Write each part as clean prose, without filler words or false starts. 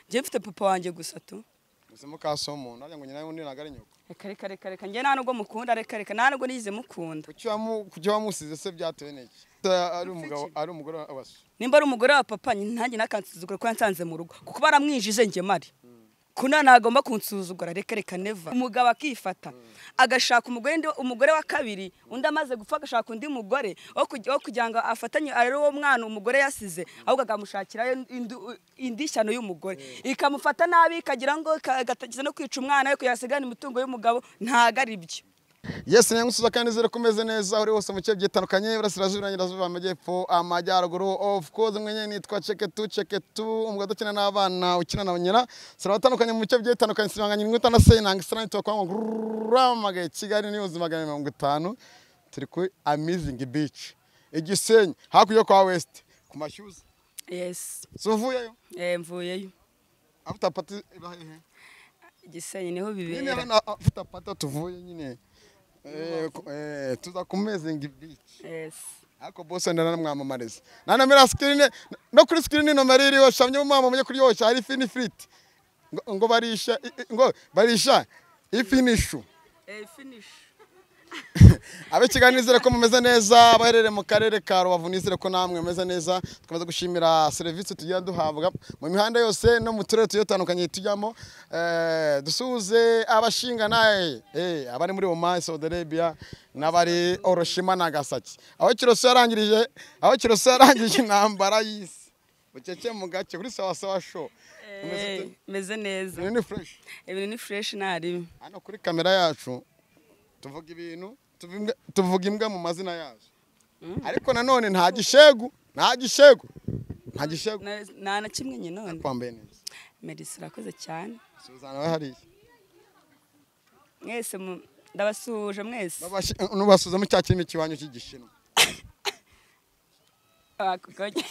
Njye mfite papa wanjye gusa tu. Ese mukaso umuntu arya ngo nyina wundi ntago ari nyoko. Reka reka reka reka njye nta nubwo mukunda, reka reka nta nubwo nize mukunda. Kuki wamusize se byatewe n'iki? Ari umugabo ari umugore wa so. Nimba ari umugore wa papa ntanjye nakansuzugura ko yansanze mu rugo kuko baramwinjije njye mari. Kuna nagomba kunsuzugura, reka reka never. Umugabo akifata agashaka umugore, umugore wa kabiri, undi amaze gupfa agashaka undi mugore wo kugira ngo afatanye ari uwo mwana umugore yasize, ahubwo akamushakira indi shyano y'umugore ikamufata nabi ikagira ngo agatagiza no kwica umwana we kuyasigana imitungo y'umugabo, ntago ari byo. Yes, nyangusuza kandi zero kumeze neza uri hose mu cye byitandukanye, burasirazuba, burengerazuba, amajyepfo, amajyaruguru. Of course mwenye nitwa Cheketu umugabo udakina n'abana ukina na nyina. Sirabatandukanye mu cye byitandukanye, sibanganye inkuta na senanga sirantwa kwa nguramagaye Kigali News 150. Turi ku Amazing Beach Igisenyi hakurya kwa West ku Mashyuza. Yes. So uvuyeyo? Mvuyeyo. After party ibahehe? Igisenyi niho bibera. Nyine hano after party tuvuye nyine. Tuza ku Amazing Beach. Yes. Ako boss ndaramwamamariza. Nanamira screen no kuri screen nomero iriho shamye mama kuri yosha hari fini frit. Ngo barisha ngo barisha ifinishu. Finish. Abe kiganizere ko mumeze neza abaherere mu karere ka Rubavu, nizere ko namwe mumeze neza. Tukomeza gushimira service tugiye duhabwa mu mihanda yose no mu turere tuyotandukanye tujyamo. Dusuhuze abashinga naye abari muri Oman, Saudi Arabia n'abari Hiroshima Nagasaki. Aho Kiroso yarangirije, aho Kiroso yarangije intambara y'isi. Bucece mu gace kuri sawa sawa show. Meze neza. Ibintu ni fresh. Ibintu ni fresh nari. Hano kuri kamera yacu tuvuga ibintu, tuvuga imbwa mu mazina yazo. Ariko nanone nta gishegu, nta gishegu. Nta gishegu. Nta na kimwe nyine none. Kwambaye neza. Medicine irakoze cyane. Suzana we hariya. Mwese ndabasuhuje mwese. Nubasuza mu cya kirimi kiwanyu cy'igishinwa. Akokoje.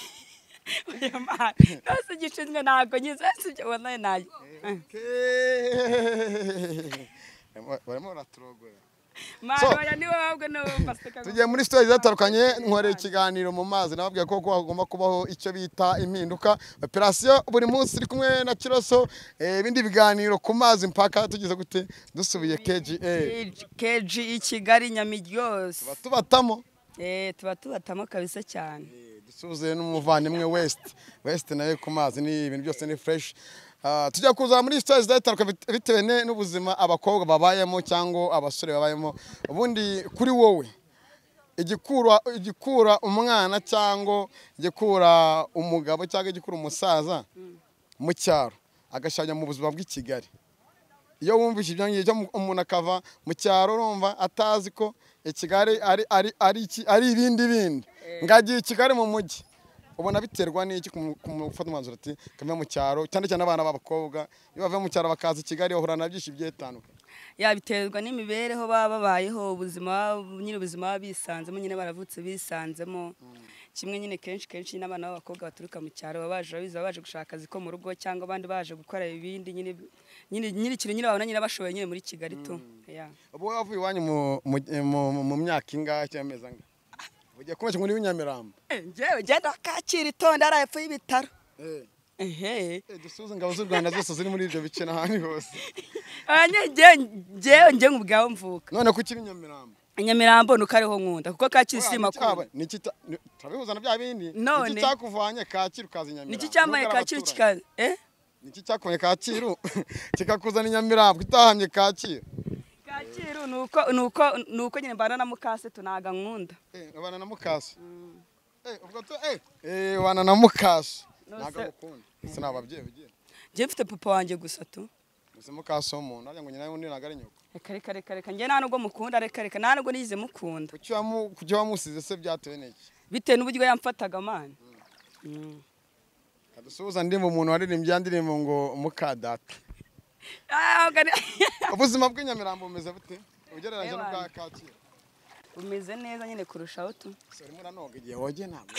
Oya man. Nose gishinzwe ntago nyize sibyo wallahi nayo. Barimo baraturogora. Tugiye muri story zatandukanye, nkoreye ikiganiro mu mazi nababwiye ko hagomba kubaho icyo bita impinduka operation buri munsi iri kumwe na Kiroso, ibindi biganiro ku mazi mpaka tugeze gute dusubiye KGA KG i Kigali Nyamiryose tubatamo tuba tubatamo kabisa cyane. Dusuze n'umuvandimwe West nawe ku mazi ni ibintu byose ni fresh. Tujya kuza muri stories zatandukanye bitewe n'ubuzima abakobwa babayemo cyangwa abasore babayemo. Ubundi kuri wowe igikura umwana cyangwa igikura umugabo cyangwa igikura umusaza mu cyaro agashanya mu buzima bw'i Kigali, iyo wumvise ibyo ngibyo umuntu akava mu cyaro urumva atazi ko i Kigali ari ibindi bindi ngagiye i Kigali mu mujyi, ubona biterwa n'iki kumufata umwanzuro ati kame mu cyaro, cyane cyane abana b'abakobwa iyo bava mu cyaro bakaza i Kigali bahura na byinshi byetandukanye? Yabiterwa n'imibereho baba babayeho, ubuzima nyine ubuzima bisanzemo nyine baravutse bisanzemo. Kimwe nyine kenshi kenshi n'abana b'abakobwa baturuka mu cyaro babaje babiza baje gushaka akazi ko mu rugo cyangwa abandi baje gukora ibindi nyine nyine nyine ikintu nyine babona nyine bashoboye nyine muri Kigali tu. Ubu wavuye iwanyu mu myaka ingahe cyangwa amezi angahe? Ugiye kumenya muri Nyamirambo? Njyewe ngenda Kacyiru itonda ari hepfo y'ibitaro. Dusuze ingabo z'u Rwanda zose ziri muri ibyo bice n'ahandi hose. Njyewe njye ngubwaho mvuka. None kuki Nyamirambo? Nyamirambo nuko ariho nkunda kuko Kacyiru si makuru. Niki turabihuza na bya bindi? Niki cyakuvanye Kacyiru kaza Nyamirambo? Niki cyambaye Kacyiru kikaza? Niki cyakuvanye Kacyiru kikakuzana Nyamirambo itahamye Kacyiru? Kacyiru nuko nyine mbana na mukase tunaga nkunda. Ubana na mukase? Ubwo to ubana na mukase. Naga mukunda. Ese nababyeyi ugiye? Njye mfite papa wanjye gusa tu. Ese mukase umuntu arya ngo nyina wundi ntago ari nyoko. Reka reka reka reka njye nta nubwo mukunda, reka reka nta nubwo nize mukunda. Kuki wamusize se byatewe n'iki? Bitewe n'uburyo yamfataga man. Kadusuhuza ndimbo umuntu waririmbye yandirimbo ngo mukadata. Ubuzima bw'inyamirambo bumeze bute ugereranyije n'ubwa Kacyiru? Bumeze neza nyine kurushaho tu. Urimo uranoga igihe woge ntabwo.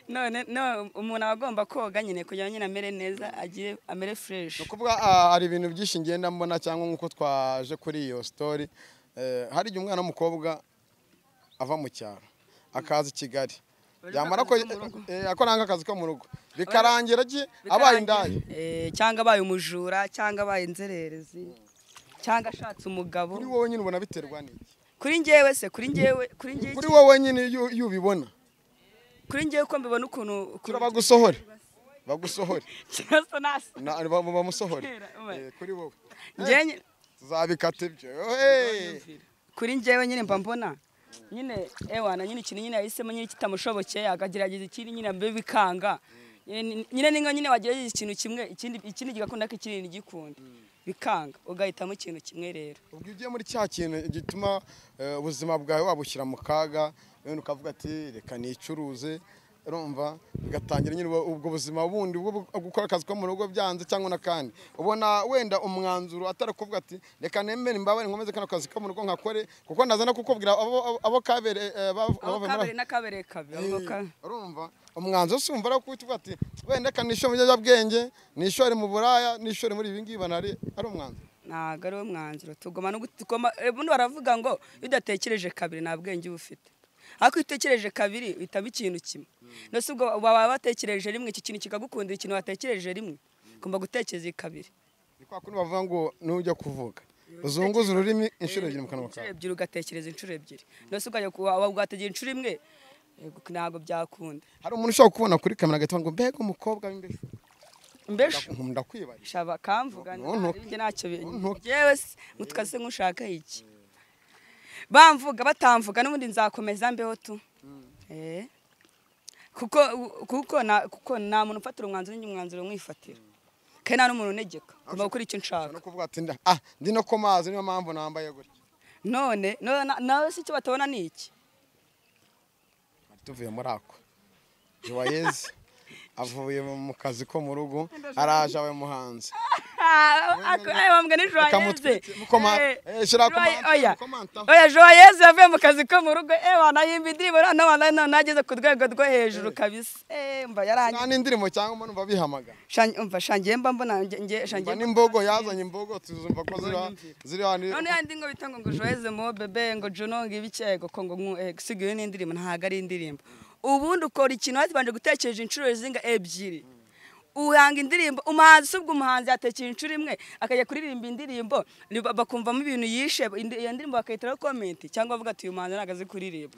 None no umuntu agomba koga nyine kugira nyine amere neza agire amere fresh. No kuvuga hari ibintu byinshi ngenda mbona cyangwa nkuko twaje kuri iyo story, hari igihe umwana w'umukobwa ava mu cyaro akaza i Kigali Yamara ko akora nk'akazi ko mu rugo bikarangira abaye indaya, cyangwa abaye umujura, cyangwa abaye inzererezi, cyangwa ashatse umugabo. Kuri wowe nyine ubona biterwa n'iki? Kuri njyewe se, kuri njyewe, kuri njyewe, kuri wowe nyine iyo ubibona, kuri njyewe ko mbibona ukuntu bagusohore, bagusohore bamusohore kuri wowe njyewe tuzabikata ibyo. Kuri njyewe nyine mba mbona nyine ewana nyine ikintu nyine yahisemo nyine kitamushobokeye akagerageza ikindi nyine mbe bikanga nyine ninga nyine wagerageza ikintu kimwe ikindi gikunda ko ikindi ntigikunda bikanga ugahitamo ikintu kimwe. Rero ubwo ugiye muri cya kintu gituma ubuzima bwawe wabushyira mu kaga, wenda ukavuga ati reka nicuruze, urumva bigatangira nyine ubwo buzima bundi bwo gukora akazi ko mu rugo byanze cyangwa n'akandi, ubona wenda umwanzuro atari kuvuga ati reka nemere imbabare nkomeze kano kazi ko mu rugo nkakore, kuko ndaza no kukubwira abo kabere kabere n'akabere kabi. Urumva umwanzuro usumva ari kuvuga ati wenda reka nishore mu biyobyabwenge, nishore mu buraya, nishore muri ibi ngibi, ari umwanzuro? Ntabwo ari umwanzuro. Tugoma no gutugoma. Ubundi baravuga ngo iyo udatekereje kabiri nta bwenge uba ufite, ariko iyo utekereje kabiri uhitamo ikintu kimwe. Nose ubwo baba batekereje rimwe iki kintu kikagukundira, ikintu watekereje rimwe ugomba gutekereza kabiri. Ni kwa kundi bavuga ngo nujya kuvuga uzunguza ururimi inshuro ebyiri mu kanwa kawe, ebyiri ugatekereza inshuro ebyiri. Nose ukajya ugategera inshuro imwe ntabwo byakunda. Hari umuntu ushobora kubona kuri kamera agahita ngo mbega umukobwa w'imbeshu, mbeshu ndakwibaye shaba kamvuga njye ntacyo njyewe mutwase nkushaka iki bamvuga batamvuga n'ubundi nzakomeza mbeho tu. Kuko nta muntu ufatira umwanzuro n'ingi umwanzuro mwifatira, kandi nta n'umuntu unegeka ngomba gukora icyo nshaka. No kuvuga ati ndi no komazi niyo mpamvu nambaye gutya. None nawe si icyo batabona ni iki? Tuvuye muri ako Joyeuse avuye mu kazi ko mu rugo araje awe muhanzi. Oya Joyeuse yavuye mu kazi ko mu rugo ewana yimba indirimbo none nageze ku rwego rwo hejuru kabisa. Mba yarangiye nta n'indirimbo cyangwa mbona umva bihamagara. Umva shangiye mba mbona nge shangiye n'imbogo yazanye imbogo tuzumva ko ziri hano none yandi ngo bitanga ngo Joyeuse mo bebe ngo Juno ngo ibicego ko ngo gusigaye n'indirimbo ntago ari indirimbo. Ubundi ukora ikintu wabanje gutekereje inshuro zinga ebyiri, uhanga indirimbo. Umuhanzi ubwo umuhanzi yatekera inshuro imwe akajya kuririmba indirimbo bakumvamo ibintu yishe, iyo ndirimbo bakayiteraho comment cyangwa bavuga ati uyu muhanzi ntabwo azi kuririmba.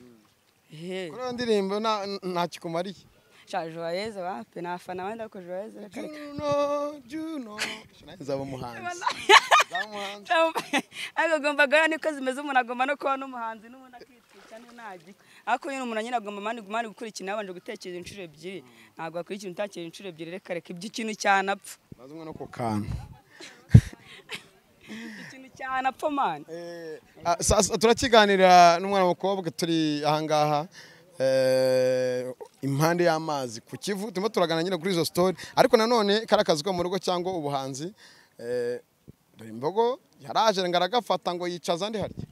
Kuri iyo ndirimbo nta kikumariye. Sha Joyeuse wapi nafana wenda ko Joyeuse reka Juno Juno nzaba umuhanzi. Ariko ugomba gaya niko zimeze, umuntu agomba no kuba n'umuhanzi n'umuntu akitwica n'unagi. Ariko nyine umuntu nyine agomba mani gukora ikintu abanje gutekereza inshuro ebyiri, ntabwo akora ikintu utatekereje inshuro ebyiri. Reka reka ibyo ikintu cyanapfa bazumwe no ku kantu ikintu cyanapfa man. Turakiganira n'umwana w'umukobwa turi ahangaha impande y'amazi ku Kivu, turimo turagana nyine kuri izo story, ariko nanone kari akazi ko mu rugo cyangwa ubuhanzi. Dore imbogo yaraje ngo aragafata ngo yicaza ndi harya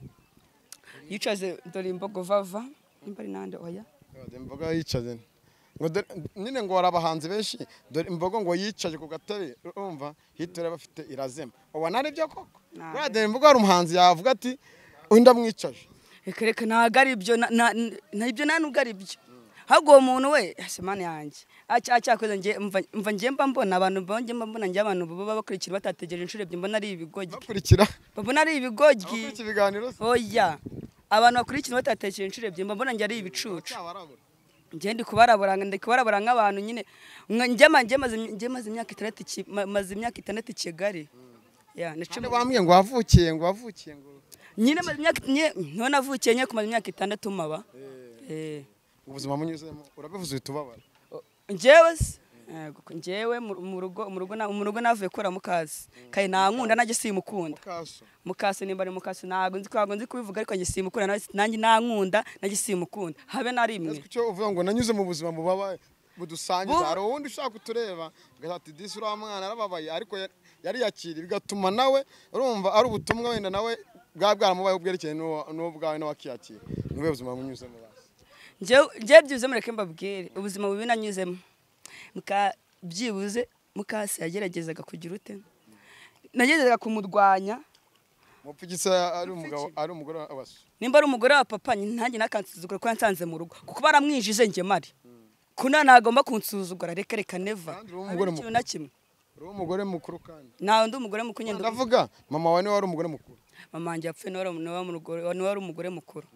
yicaze dore imbogo vava nimba ari nande oya dore imbogo yicaze ngo nyine ngo warabahanzi benshi dore imbogo ngo yicaje ku gatebe urumva hitora bafite irazema ubona ari byo koko. Buriya dore imbogo hari umuhanzi yavuga ati undi amwicaje reka reka ntago ari ibyo ntabyo nta nubwo ari byo. Ahubwo uwo muntu we semana yanjye acyakoze nge mva nge mba mbona abantu bonge mba mbona nge abantu baba bakurikira batategereje inshuro ebyiri mbona ari ibigoryi bakurikira mbona ari ibigoryi ibiganiro. Oya abantu bakurikira batategereje inshuro ebyiri mba mbona nge ari ibicucu. Nge ndi kubarabura nk'abantu nyine nge maze imyaka 6 maze imyaka 6 i Kigali. Ya naciye bambwiye ngo wavukiye ngo nyine maze imyaka none navukiye nye kumaze imyaka 6 maba. Ubuzima munyuzemo urabivuze utubabara. Njyewe njyewe mu rugo navuye kora mukazi kai nankunda najye simukunda mukase nimba ari mukase ntago nzi kubivuga ariko njye simukunda nanjye nankunda najye simukunda habe na rimwe. Icyo uvuga ngo nanyuze mu buzima bubabaye budusangiza hari uwundi ushaka kutureba ati disi uriya mwana arababaye ariko yari yakiri bigatuma nawe urumva ari ubutumwa wenda nawe bwa bwaramubaye ubwerekeye n'uwo bwawe nawe akiyakira. Ni ubuzima munyuzemo njye byibuze mureke mbabwire ubuzima bubi nanyuzemo. Byibuze mukase yageragezaga kugira ute nageragezaga kumurwanya mupfugisa ari umugabo ari umugore wa nimba ari umugore wa papa nanjye nakansuzugura ko yansanze mu rugo kuko baramwinjije njye mari. Kuna nagomba kunsuzugura, reka reka never. Kandi uri umugore Ikintu na kimwe. Uri umugore mukuru kandi. Ntawe ndi umugore mukuru nyine. Ndavuga mama wawe niwe wari umugore mukuru. Mama wanjye yapfuye niwe wari umugore mukuru.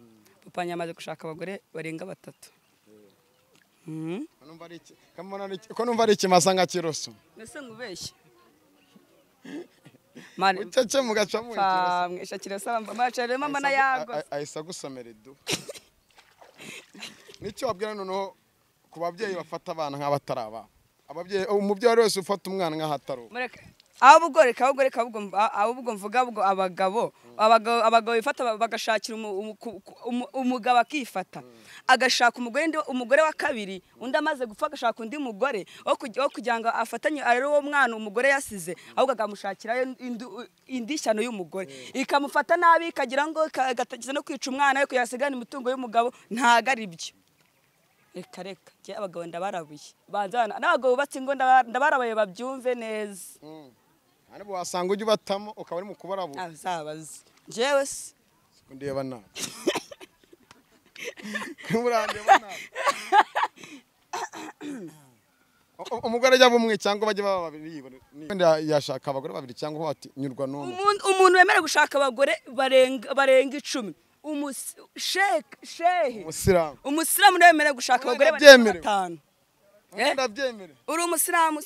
Papa wanjye amaze gushaka abagore barenga 3. Ko numva ari iki- ko numva ari ikimasa nka kiroso. Mbese ngubeshye. Mani Ucece mugacamo ikiroso. mwesha kiroso mbacare mama na yago. Ahise agusomera iduka. Nicyo wabwira noneho ku babyeyi bafata abana nk'abatari ababo. Ababyeyi, umubyeyi wese ufata umwana nk'aho atari uwe. Mureke ahubwo reka ahubwo reka ahubwo mvuga ubwo abagabo abagabo bifata bagashakira umugabo akifata agashaka umugore umugore wa kabiri, undi amaze gupfa agashaka undi mugore wo kugira ngo afatanye arere uwo mwana umugore yasize, ahubwo akamushakira indi shyano y'umugore ikamufata nabi ikagira ngo igatekereza no kwica umwana we kugira asigane imitungo y'umugabo. Ntago ari byo. Reka reka njye abagabo ndabarabuye, banza n'abagabo bubatse ingo ndabarabuye babyumve neza. Hano wasanga ujya ubatamo ukaba uri mu kubarabura. Azabaze njyewe se ndeba nabi. Murandeba nabi. Umugore ajya bumwe cyangwa bajye baba babiri yibone. Wenda yashaka abagore babiri cyangwa ati nyurwa n'umwe. Umuntu wemerewe gushaka abagore barenga 10. Shehe Umusilamu. Umusilamu niwe wemerewe gushaka abagore barenga 5. Ndabyemerewe. Uri umusilamu?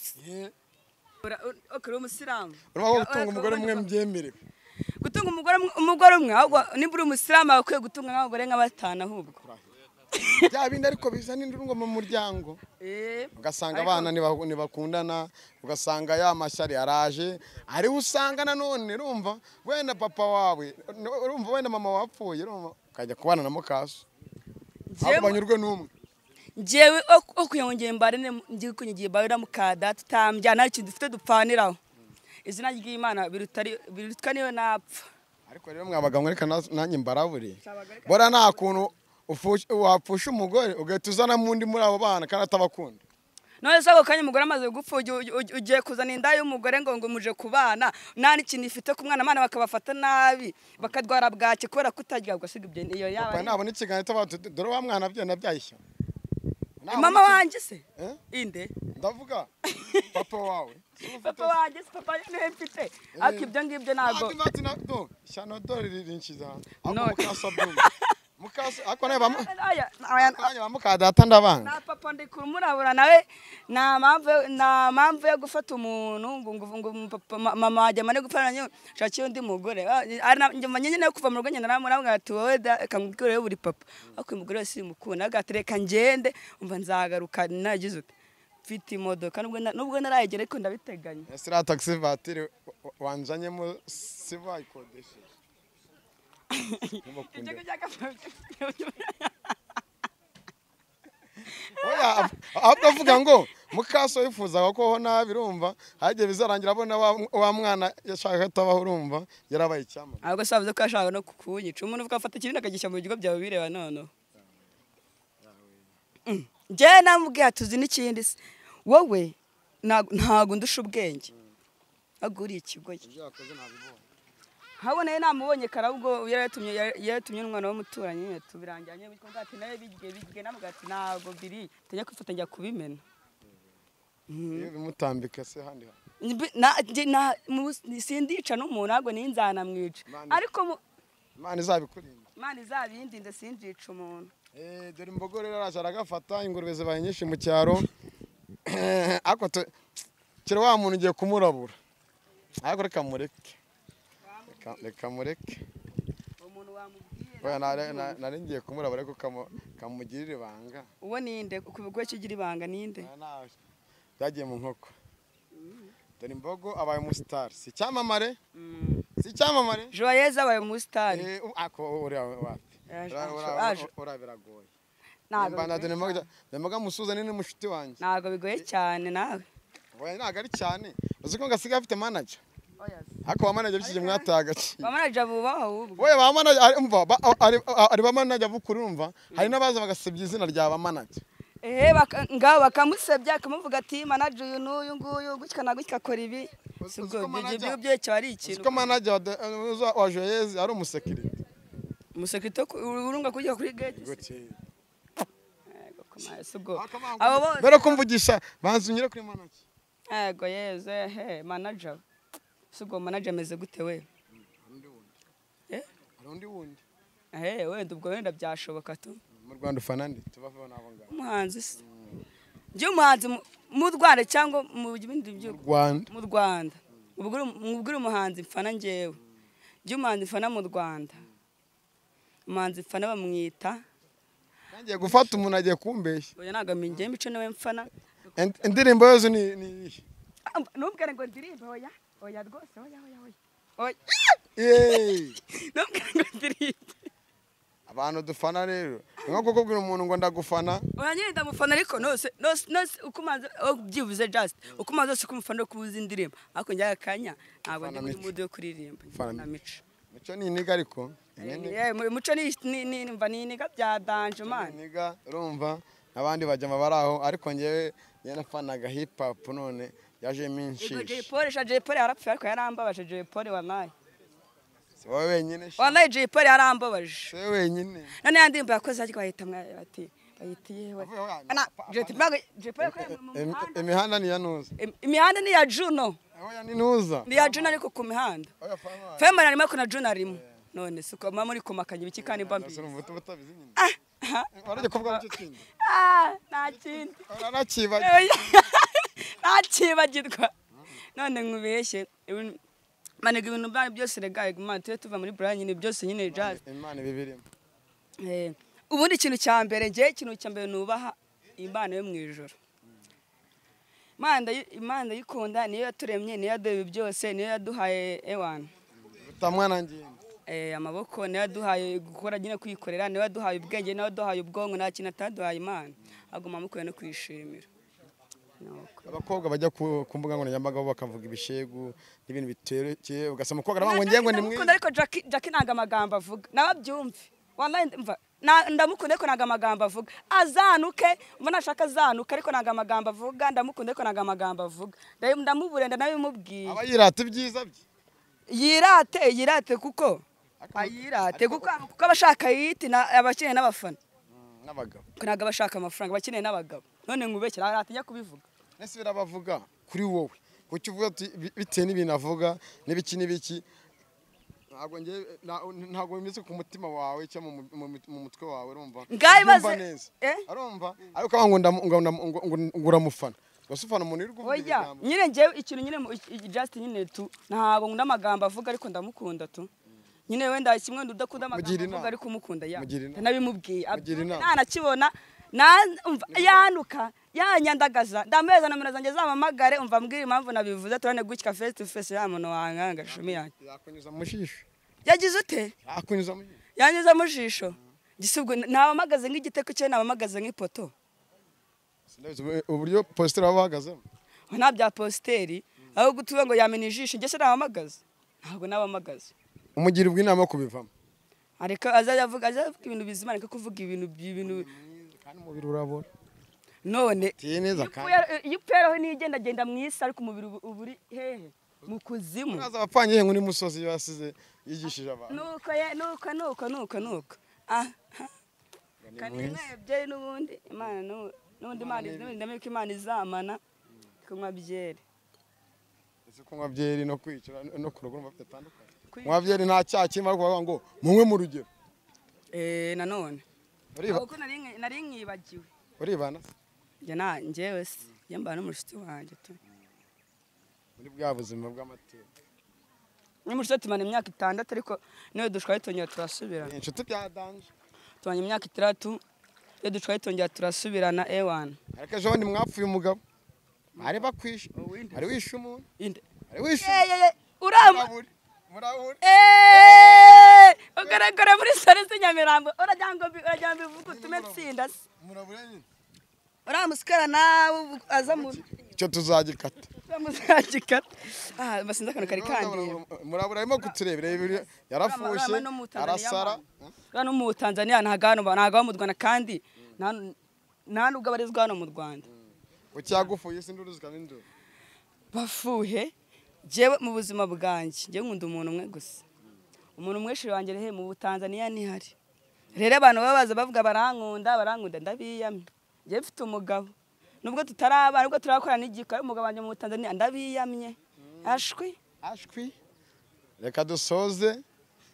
Uri umusilamu. Urumva gutunga umugore umwe mbyemerewe. Gutunga umugore umwe ahubwo nimba uri umusilamu akwiye gutunga nk'abagore nka 5 ahubwo. Bya bindi ariko bizana induru mu muryango. Ugasanga abana ntibakundana, ugasanga ya mashyari araje, ariho usanga nanone urumva wenda papa wawe, urumva wenda mama wapfuye, urumva ukajya kubana na mukaso. Ahubwo banyurwe n'umwe. Njyewe okuyongera mbare ngiye kunyigiye bawe na mukada tutambya nta kintu dufite dupfaniraho. Izina ry'Imana birutwa niyo napfa. Ariko rero mwabaga mwereka nanjye mbarabure. Bora nta kuntu wapfusha umugore ugahita uzana mundi muri abo bana kandi atabakunda. None se ako kanya umugore amaze gupfa ugiye kuzana inda y'umugore ngo muje kubana nta n'ikintu ifite ku mwana, abana bakabafata nabi bakadwara bwake kubera kutarya, ugasiga ibyo iyo yaba. Papa nabona ikiganiro dore wa mwana byo nabyayishya. Mama wanjye se inde ndavuga papa wawe. Papa wanjye se papa niwe mfite ariko ibyo ngibyo ntago shyano dore ririnkiza ahubwo mukasa byumva mukasa ariko nawe bamukadata ndabanga na papa ndi kumurabura nawe nta mpamvu yo gufata umuntu ngo papa mama wanjye amane gupfa shakiye undi mugore nyine yo kuva mu rugo nyine naramubwira ati wowe kamubwire buri papa ariko uyu mugore wese mukunda agatereka ngende umva nzagaruka nagize ute mfite imodoka nubwo narayigera ariko ndabiteganya. Ese iriya taxi vatiri wanzanyemo si bayikodesheje? Ahubwo avuga ngo mukaso yifuzaga ko nabi urumva hagiye bizarangira abona wa mwana yashaka atabaho urumva yarabaye icyamamare. Ahubwo se avuze ko yashaka no kukunyica umuntu ugafata ikibindi akagishyira mu bigo byawe bireba noneho. Njyewe namubwiye tuzi n'ikindi se wowe ntago ndusha ubwenge ahubwo uri ikigoyi. Haboneye namubonye karabwo yaratumye n'umwana w'umuturanyi tubirangiranye bityo ati nawe bige namubwira ati ntago biri tujya kwifata njya kubimena. Iyo bimutambika se handi sindica n'umuntu ntabwo ninzanamwica ariko Imana izabikurinda. Imana izabindinde sindica umuntu. Dore imbogo rero araje aragafata ingurube zibaye nyinshi mu cyaro ariko kira wa muntu ugiye kumurabura ariko reka mureke. Reka mureke. Umuntu wamubwiye nari ngiye kumurabura ariko kamugirira ibanga. Uwo ninde kubwo kigira ibanga ninde? Byagiye mu nkoko. Dore imbogo abaye umustar si cyamamare? Si cyamamare? Joyeuse abaye umustar. Ako uri wapi? Ura biragoye. Ntabwo dore imboga musuza ni mushuti wanjye. Ntabwo bigoye cyane nawe. Oya ntabwo ari cyane. Uzi ko ngasiga afite manager. Ariko ba manager bikije mwataye agaciro. Ba manager bubaho ahubwo. Oya ba manager umva ari ba manager bukuru urumva hari n'abaza bagasebya izina rya ba manager. Ngaho bakamusebya akamuvuga ati manager uyu n'uyu nguyu gutya na gutya akora ibi. Ibyo byo ari ikintu. Uzi ko manager wa Joyeuse ari umusekirite. Umusekirite urunga kujya kuri gate. Abo bose Mbere kumvugisha banza unyure kuri manager. Yego yeze he manager. Sugo manager ameze gute we? Hari undi wundi. Wenda ubwo wenda byashoboka tu. Mu Rwanda ufana nde? Tubavaho nabo ngabo. Umuhanzi se. Njye umuhanzi mu Rwanda cyangwa mu bindi bihugu? Mu Rwanda. Ubwo umuhanzi mfana njyewe. Njye umuhanzi mfana mu Rwanda. Umuhanzi mfana bamwita. Ngiye gufata umuntu agiye kumbeshya. Oya ntago mingiye mico nawe mfana. Indirimbo yose ni iyihe? Nubwire ngo ndirimbe oya. Oya rwose oya oya oya. Oya. Nubwire ngo ndirimbe. Abantu dufana rero. Nko kukubwira umuntu ngo ndagufana. Oya nyine ndamufana ariko nose nose ukumanza byibuze just ukumanza se kumufana kubuza indirimbo. Ariko njya akanya ntabwo ndi muri mood yo kuririmba. Na mico. Mico ni iniga ariko. Muco ni mva ni iniga bya danger man. Iniga urumva nabandi bajya baraho ariko ngewe nafanaga hip hop none yaje minshi. Jay Polly Jay Polly yarapfuye ariko yarambabaje Jay Polly wallahi. Si wowe wenyine. Wallahi Jay Polly yarambabaje. Si wowe wenyine. None yandirimbo yakoze ariko bahita bati bayitiye we. Ana Jay Polly imihanda ni ya Nuza. Imihanda ni ya Juno. Oya ni Nuza. Ni ya Juno ariko ku mihanda. Fireman arimo ko na Juno arimo. None suko mama muri komakanya ibiki kandi mbambi. Warajye kuvuga icyo kindi. Nta kindi. Uranakibagirwa. Ntakibagirwa. None nkubeshye manega ibintu byanyu byose rega Imana tuye tuva muri Brian nyine byose nyine jazz. Imana ibibirimo. Ubundi ikintu cya mbere ngiye ikintu cya mbere nubaha Imana yo mu ijuru. Imana yikunda niyo yaturemye niyo yaduhaye byose niyo yaduhaye ewana. Utamwana ngiye. Amaboko niyo yaduhaye gukora nyine kwikorera niyo yaduhaye ubwenge niyo yaduhaye ubwonko nta kintu ataduhaye Imana. Aguma mukwiye no kwishimira. Abakobwa bajya ku mbuga nkoranyambaga bakavuga ibishegu n'ibintu biterekeye ugasama umukobwa aravuga ngo ngiye ngo ni mwiza ariko Jackie ntago amagambo avuga nababyumve wallahi mva ndamukunda ariko ntago amagambo avuga azanuke mbona ashaka azanuke ariko ntago amagambo avuga ndamukunda ariko ntago amagambo avuga ndamubure ndanabimubwiye aba yirata ibyiza bye yirate kuko ayirate kuko abashaka yiti abakeneye n'abafana n'abagabo ntago abashaka amafaranga abakeneye n'abagabo none nkubekera aratinya kubivuga. Nese birabavuga kuri wowe kuki uvuga ati bitewe n'ibintu avuga n'ibiki n'ibiki ntabwo nge ntabwo bimeze ku mutima wawe cyangwa mu mutwe wawe urumva ngayibaze neza arumva ariko ngo ngo uramufana gasufana umuntu uri kuvuga ijambo nyine nge ikintu nyine just nyine tu ntabwo nkunda amagambo avuga ariko ndamukunda tu nyine wenda kimwe ndudakunda amagambo avuga ariko umukunda ya nabimubwiye ntanakibona yanuka yanyandagaza ndameza nomero zanjye zamamagare umva mbwira impamvu nabivuze turane gutya face to face ya muntu wanganga shumi yanjye yakunyuza mu jisho yagize ute yakunyuza mu jisho yanyuza mu jisho gisubwo nabamagaze nk'igiteko cye nabamagaze nk'ipoto uburyo positeri baba bahagazemo nta bya positeri aho gutuba ngo yamena ijisho njye se nabamagaze ntabwo nabamagaze umugira ubw'inama yo kubivamo ariko azajya avuga ibintu bizima ariko kuvuga ibintu kandi umubiri urabora none neza kandi iyo upferaho nigenda genda mu isi ariko umubiri uburi hehe mu kuzimu naza abapfanye he muri musozi yasize yigishije abantu nuko ye nuko nuko nuko nuko kandi mwebye n'ubundi Imana n'ubundi Imana n'ubundi Imana izamana kunywa byeri ese kunywa byeri no kwicura no kurogora bitandukanye kunywa byeri nta cyaha kirimo ariko bavuga ngo munywe mu rugero nanone kuko nari nkibagiwe uribana njye njyewe se njye mbana n'umushuti wanjye tu muri bwa buzima bw'amateka n'umushuti tumana imyaka 6 ariko niyo dushwaye tongera turasubirana inshuti bya danje tumana imyaka 6 iyo dushwaye tongera turasubirana ewana ariko ejo bundi mwapfuye umugabo bari bakwishe ari wishe umuntu ari wishe urama ugaragara muri sare z'inyamirambo uragira ngo mbivuge utume nsinda se uramusikara nawe aza mu icyo tuzagikata muzagikata basinze akantu kari kandi murabura arimo kuturebera yarafushye arasara no mu Tanzania ntago ntago mu Rwanda kandi nta nubwo abarizwa hano mu Rwanda ucyagufuye sinduru zikabindura bafuhe jewe mu buzima bwanjye ngiye nkunda umuntu umwe gusa umuntu umwe wanjye rehe mu Tanzania ntihari rero abantu babaza bavuga barankunda ndabiyamye Njye mfite umugabo nubwo tutarabana, nubwo turakora n'igikora, umugabo wanjye mu Tanzania ndabiyamye. Ashwi ashwi. Reka dusoze,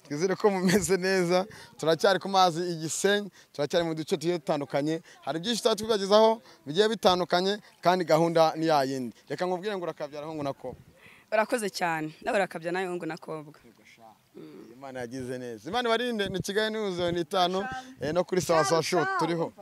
twizere ko mumeze neza. Turacyari ku mazi igisenyi, turacyari mu duce tugiye dutandukanye, hari byinshi tuba tubagezaho bigiye bitandukanye, kandi gahunda ni ya yindi. Reka nkubwire ngo urakabyara hungu na kobwa. Urakoze cyane, nawe urakabya nawe hungu na kobwa. Imana yagize neza, Imana ibarinde. Ni Kigali News ni 5 no kuri Sawa Sawa Show turiho.